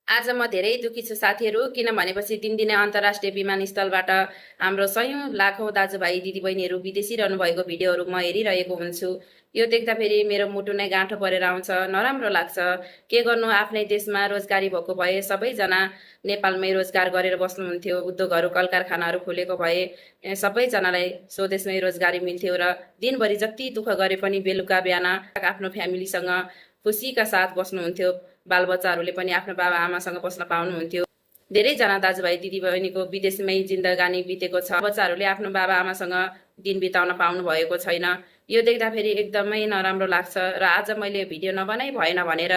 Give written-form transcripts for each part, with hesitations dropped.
आज म धेरै दुःखी छु साथीहरू, किन भनेपछि दिनदिनै अन्तर्राष्ट्रिय विमानस्थलबाट हाम्रो सयौं लाखौं दाजुभाइ दिदीबहिनीहरू विदेशी रहनुभएको भिडियोहरू म हेरिरहेको हुन्छु। यो देख्दाखेरि मेरो मुटु नै गाँठो परेर आउँछ, नराम्रो लाग्छ। के गर्नु, आफ्नै देशमा रोजगारी भएको भए सबैजना नेपालमै रोजगार गरेर बस्नुहुन्थ्यो। उद्योगहरू कलकारखानाहरू खुलेको भए सबैजनालाई स्वदेशमै रोजगारी मिल्थ्यो र दिनभरि जति दुःख गरे पनि बेलुका बिहान आफ्नो फ्यामिलीसँग खुसीका साथ बस्नुहुन्थ्यो। बालबच्चाहरूले पनि आफ्नो बाबा आमासँग बस्न पाउनुहुन्थ्यो। धेरैजना दाजुभाइ दिदीबहिनीको विदेशमै जिन्दगानी बितेको छ। बच्चाहरूले आफ्नो बाबा आमासँग दिन बिताउन पाउनु भएको छैन। यो देख्दाखेरि एकदमै नराम्रो लाग्छ र आज मैले भिडियो नबनाइ भएन भनेर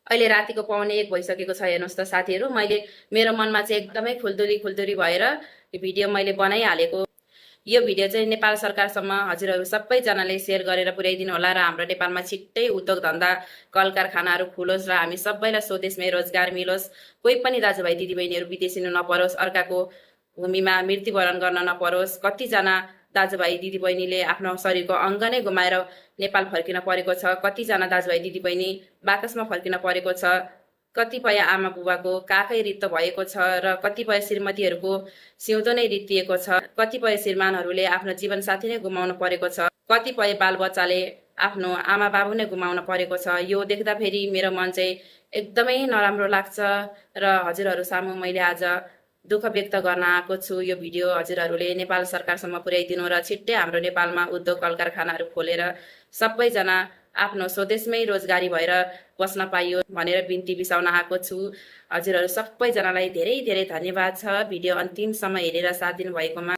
अहिले रातिको 1:15 भइसकेको छ। हेर्नुहोस् त साथीहरू, मैले मेरो मनमा चाहिँ एकदमै खुल्दुली भएर यो भिडियो मैले बनाइहालेको। यो भिडियो चाहिँ नेपाल सरकारसम्म हजुरहरू सबैजनाले सेयर गरेर पुर्याइदिनु होला र हाम्रो नेपालमा छिट्टै उद्योग धन्दा कलकारखानाहरू खुलोस् र हामी सबैलाई स्वदेशमै रोजगार मिलोस्। कोही पनि दाजुभाइ दिदीबहिनीहरू विदेशिनु नपरोस्, अर्काको भूमिमा मृत्युवरण गर्न नपरोस्। कतिजना दाजुभाइ दिदीबहिनीले आफ्नो शरीरको अङ्ग नै गुमाएर नेपाल फर्किन परेको छ। कतिजना दाजुभाइ दिदीबहिनी बाकसमा फर्किन परेको छ। कतिपय आमा बुबाको काखै रित्तो भएको छ र कतिपय श्रीमतीहरूको सिउँदो नै रित्तिएको छ। कतिपय श्रीमानहरूले आफ्नो जीवनसाथी नै गुमाउनु परेको छ। कतिपय बालबच्चाले आफ्नो आमा बाबु नै गुमाउन परेको छ। यो देख्दाखेरि मेरो मन चाहिँ एकदमै नराम्रो लाग्छ र हजुरहरू सामु मैले आज दुःख व्यक्त गर्न आएको छु। यो भिडियो हजुरहरूले नेपाल सरकारसम्म पुर्याइदिनु र छिट्टै हाम्रो नेपालमा उद्योग कलकारखानाहरू खोलेर सबैजना आफ्नो स्वदेशमै रोजगारी भएर बस्न पाइयो भनेर बिन्ती बिसाउन आएको छु। हजुरहरू सबैजनालाई धेरै धेरै धन्यवाद छ भिडियो अन्तिमसम्म हेरेर साथ दिनुभएकोमा।